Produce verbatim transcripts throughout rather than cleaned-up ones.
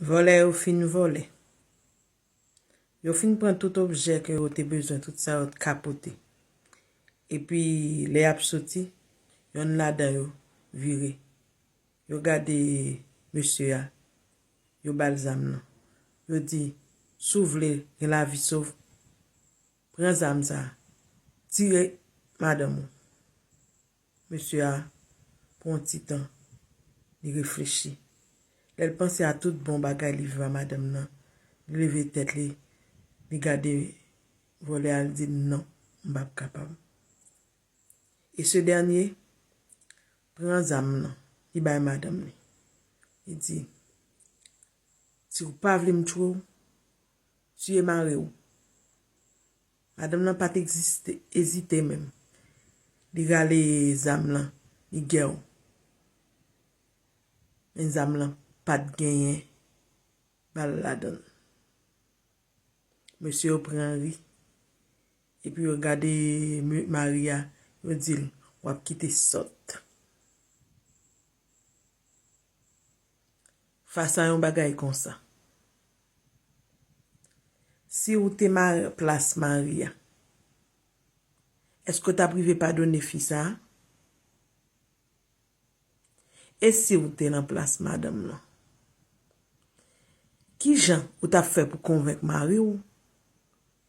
Vòlè yo fin vòlè. Yo fin pran tout objè ke yo te bezwen, tout sa yo t ka pote. Epi, lè y ap soti, yonn ladan yo vire. Yo gade mesye a, yo ba l zam nan. Yo di, "Si w vle gen lavi sov, pran zam sa a, tire madanm ou." Mesye a pran yon ti tan, li reflechi. Lè l panse a tout bon bagay li viv a madanm nan, li leve tèt li, li gade vòlè a, li di, "Non, m p ap kapab." E se dènye pran zam nan, li bay madanm li. Li di, "Si w pa vle m tchwe w, tiye mari w." Madanm nan pa t egziste, ezite menm. Li rale zam lan, li gèw. Men zam lan pa t genyen bal ladan l. Mesye yo pran ri. Epi yo gade me-, mari a, yo di l, "W ap kite sòt." Fas a yon bagay konsa, si w te ma-, plas mari a, èske w t ap rive padone fi sa a? E si w te nan plas madanm nan? Ki jan ou t ap fè pou konvenk mari w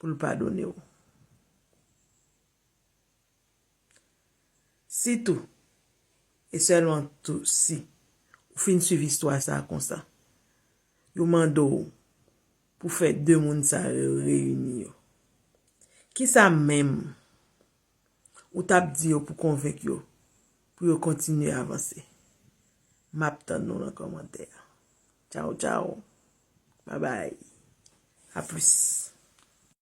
pou l padone w? Sitou, e sèlman tou si, ou fin swiv istwa sa a konsa, yo mande w pou fè de moun sa yo reyini yo. Kisa menm ou t ap di yo pou konvenk yo, pou yo kontinye avanse? M ap tann nou nan kòmantè a. Tchaw, tchaw. Babay. A plis.